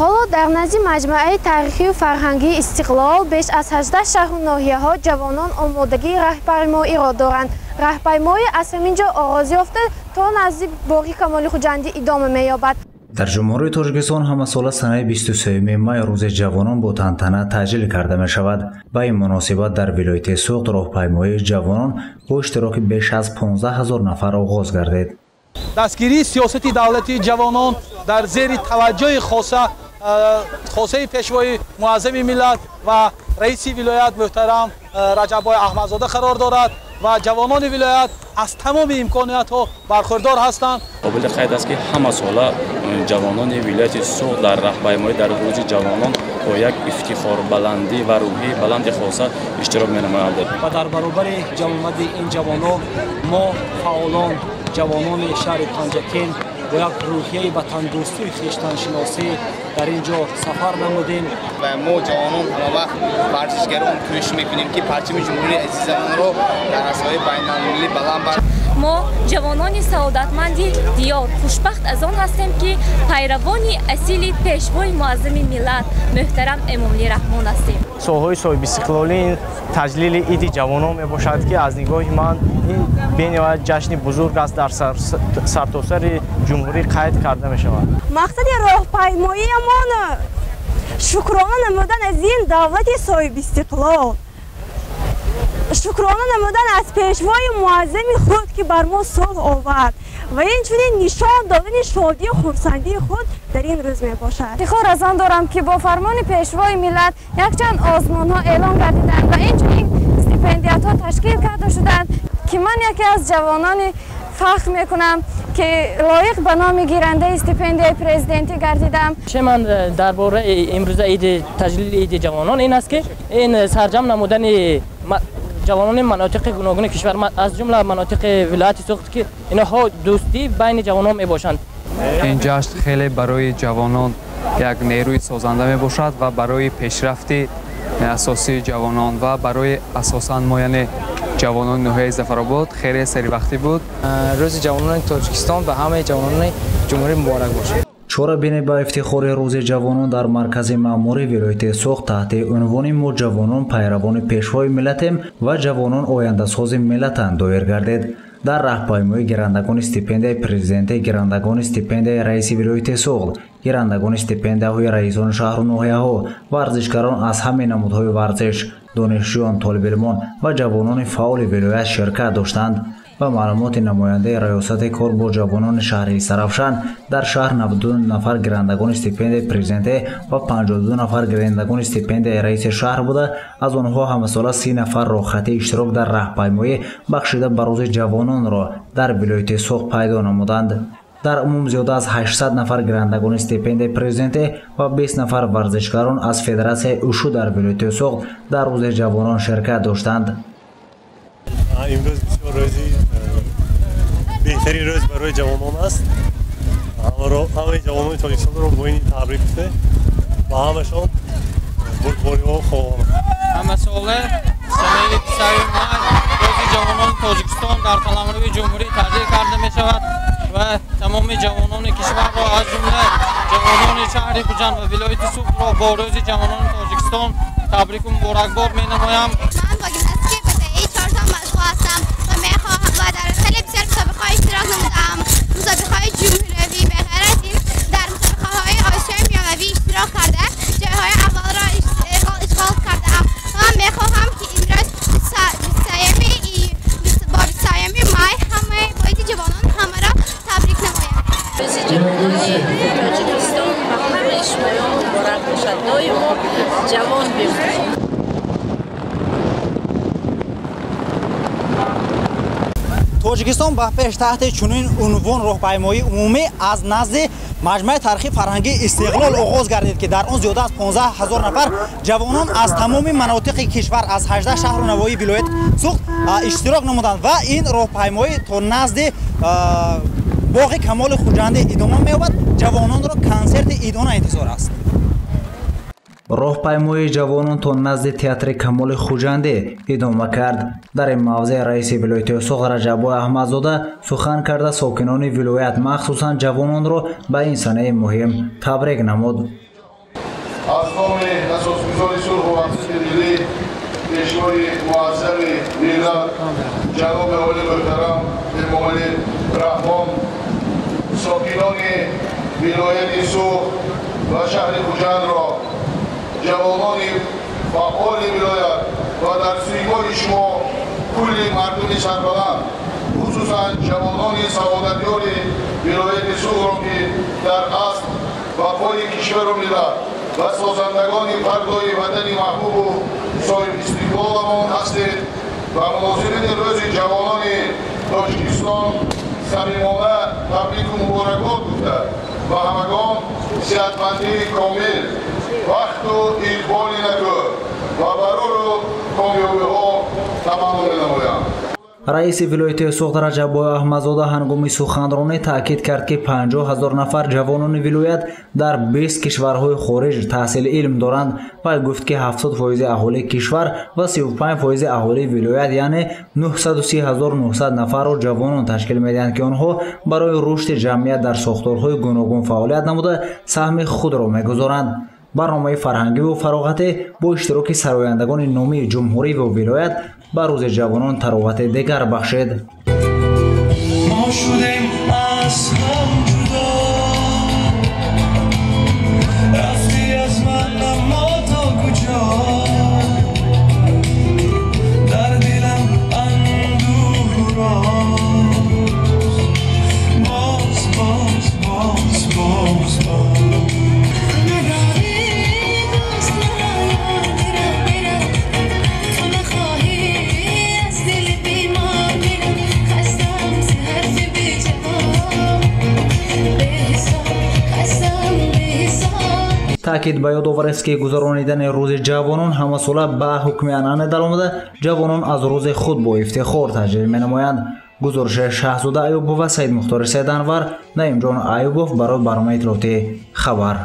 Ҳоло дар назди маҷмӯаи таърихию фарҳангии Истиқлол беш аз 18 шаҳру ноҳияҳо ҷавонон омодагии раҳпаймоиро доранд. Раҳпаймоӣ аз ҳамин ҷо оғоз ёфта то назди боғи Камоли Хуҷандӣ идома меёбад. Дар Ҷумҳурии Тоҷикистон ҳамасола санаи 23 май рӯзи ҷавонон бо тантана таҷлил карда мешавад. Ба ин муносибат дар вилояти Суғд роҳпаймоии ҷавонон бо иштироки беш аз 15 ҳазор нафар оғоз гардид. Дастгирии сиёсати давлатии ҷавонон дар зери таваҷҷӯҳи хосаи пешвои муаззами миллат ва раиси вилоят муҳтарам Раҷаббой Аҳмадзода қарор дорад ва ҷавонони вилоят аз тамоми имкониятҳо бархӯрдор ҳастанд. Қобили қайд аст, ки ҳамасола ҷавонони вилояти Суғд дар раҳпаймоӣ дар рӯзи ҷавонон бо як ифтихорбаландӣ ва рӯҳии баланди хоса иштирок менамоянд. Ва дар баробари ҷамъомади ин ҷавонон мо фаъолон ҷавонони шаҳри Панҷакент бо як рӯҳияи ватандӯстию хештаншиносӣ дар ин ҷо сафар намудем. Ва мо ҷавонон ҳамавақт варзишгарон кӯшиш мекунем, ки парчами ҷумҳурии азизамонро дар арсаҳои байналмилалӣ баланд бар. Мо ҷавонони саодатманди диёр хушбахт аз он ҳастем, ки пайравони асили пешвои муаззами миллат муҳтарам Эмомалӣ Раҳмон ҳастем. Солҳои соҳибистиқлолӣ таҷлили иди ҷавонон мебошад, ки аз нигоҳи ман ин бениҳоят ҷашни бузург аст, дар сартосари ҷумҳурӣ қайд карда мешавад. Мақсади роҳпаймоиамон шукрона намудан аз ин давлати соҳибистиқлол, шукрона намудан аз пешвои муаззами худ, ки бар мо сулҳ овард, ва инчунин нишон додани шодию хурсандии худ дар ин рӯз мебошад. Ифтихор аз он дорам, ки бо фармони пешвои миллат якчанд озмунҳо эълон гардиданд ва инчунин стипендиатҳо ташкил карда шуданд, ки ман яке аз ҷавонони фахр мекунам, ки лоиқ ба номи гирандаи стипендияи президентӣ гардидам. Че ман дар бораи имрӯза иди таҷлили иди ҷавонон ин аст, ки ин сарҷамъ намудани ҷавонони манотиқи гуногуни кишвар, аз ҷумла манотиқи вилояти Суғд, ки инҳо дӯстӣ байни ҷавонон мебошанд. Ин ҷашн хеле барои ҷавонон як нерӯи созанда мебошад ва барои пешрафти асосии ҷавонон ва барои асосан мо, яъне ҷавонони ноҳияи Зафаробод, хеле серивақтӣ буд. Рӯзи ҷавонони Тоҷикистон ба ҳамаи ҷавонони ҷумҳурӣ муборак бошад. Чорабинӣ ба ифтихори рӯзи ҷавонон дар маркази маъмурии вилояти Суғд таҳти унвони «Мо ҷавонон пайравони пешвои миллатем ва ҷавонон ояндасози миллатанд» доир гардид. Дар раҳпаймоӣ гирандагони стипендияи президентӣ, гирандагони стипендияи раиси вилояти Суғд, гирандагони стипендияҳои раисони шаҳру ноҳияҳо, варзишгарон аз ҳамаи намудҳои варзиш, донишҷӯён, толибилмон ва ҷавонони фаъоли вилоят ширкат доштанд. Ба маълумоти намояндаи раёсати кор бо ҷавонони шаҳри Истаравшан, дар шаҳр 92 нафар гирандагони стипендияи президентӣ ва 52 нафар гирандагони стипендияи раиси шаҳр буда, аз онҳо ҳамасола 30 нафар роҳхати иштирок дар раҳпаймоӣ бахшида ба рӯзи ҷавононро дар вилояти Суғд пайдо намуданд. Дар умум зиёда аз 800 нафар гирандагони стипендияи президентӣ ва 20 нафар варзишгарон аз федератсияи ушу дар вилояти Суғд дар рӯзи ҷавонон ширкат доштанд. Имрӯз бисёр рӯзи беҳтарин рӯз барои ҷавонон аст. Ҳамаи ҷавонони Тоҷикистонро бо ин табрик гуфта ба ҳамашон бурдбориҳо хоҳам. Ҳамасола санаи 23 май рӯзи ҷавонони Тоҷикистон дар қаламрави ҷумҳурӣ таҷлил карда мешавад ва тамоми ҷавонони кишварро, аз ҷумла ҷавонони шаҳри Хуҷанд ва вилояти Суғдро бо рӯзи ҷавонони Тоҷикистон табрику муборакбод менамоям. Ман бо гимнастикаи БТИ 4 сол машғул ҳастам ва мехоҳам ва дар хеле бисёр мусобиқаҳо иштирок намудаам. Мусобиқаҳои ҷумҳуриявӣ, ба ғайр аз ин дар мусобиқаҳои Осиёи Миёнавӣ иштирок карда, ҷойҳои аввалро ишғол кардаам. Ман мехоҳам, ки имрӯз бо 23 май ҳамаи боиди ҷавонон ҳамаро табрик намоям. Рӯзи ҷавонони Тоҷикистон ба ҳамаи шумоён муборак бошад. Доимо ҷавон бимонед. Тоҷикистон ба пеш таҳти чунин унвон роҳпаймоии умумӣ аз назди маҷмӯаи таърихи фарҳангии Истиқлол оғоз гардид, ки дар он зиёда аз 15 ҳазор нафар ҷавонон аз тамоми манотиқи кишвар, аз 18 шаҳру навоҳии вилояти Суғд иштирок намуданд ва ин роҳпаймоӣ то назди боғи Камоли Хуҷандӣ идома меёбад. Ҷавононро консерти идона интизор аст. Роҳпаймоии ҷавонон то назди театри Камоли Хуҷандӣ идома кард. Дар ин мавзеъ раиси вилояти Суғд Раҷаббой Аҳмадзода сухан карда, сокинони вилоят, махсусан ҷавононро ба ин санаи муҳим табрик намуд. Аз номи асосгузори сулҳу ваҳдати миллӣ, Пешвои муаззами миллат, ҷаноби олӣ муҳтарам Эмомалӣ Раҳмон, сокинони вилояти Суғд ва шаҳри Хуҷандро, ҷавонони фаъоли вилоят ва дар симои шумо кулли мардуми сарбаланд, хусусан ҷавонони саодатёри вилояти Суғдро, ки дар асл вафои кишвару миллат ва созандагони фардои ватани маҳбубу соҳибистиқлоламон ҳастед, ба муносибати Рӯзи ҷавонони Тоҷикистон самимона табрику муборакбод гуфта, ба ҳамагон сиҳатмандии комил, вақту иқболи накӯ ва барору комёбиҳо таманно менамоям. Раиси вилояти Суғд Раҷаббой Аҳмадзода ҳангоми суханронӣ таъкид кард, ки 50 ҳазор нафар ҷавонони вилоят дар 20 кишварҳои хориҷ таҳсили илм доранд. Вай гуфт, ки 70% аҳолии кишвар ва 35% аҳолии вилоят, яъне 930 900 нафарро ҷавонон ташкил медиҳанд, ки онҳо барои рушди ҷамъият дар сохторҳои гуногун фаъолият намуда саҳми худро мегузоранд. Барномаи фарҳангиву фароғатӣ бо иштироки сарояндагони номии ҷумҳурӣ ва вилоят ба Рӯзи ҷавонон таровати дигар бахшид. Мо шудем аз ҳам ҷудо, рафтӣ аз ман, аммо то куҷо, дар дилам андӯҳу роз боз боз боз боз боз. Таъкид ба ёд оварест, ки гузаронидани Рӯзи ҷавонон ҳамасола ба ҳукми анъана даромада, ҷавонон аз рӯзи худ бо ифтихор таҷлил менамоянд. Гузориши Шаҳзода Аюбов ва Саидмухтори Сайданвар, Наимҷон Аюбов барои барномаи иттилоотии «Хабар».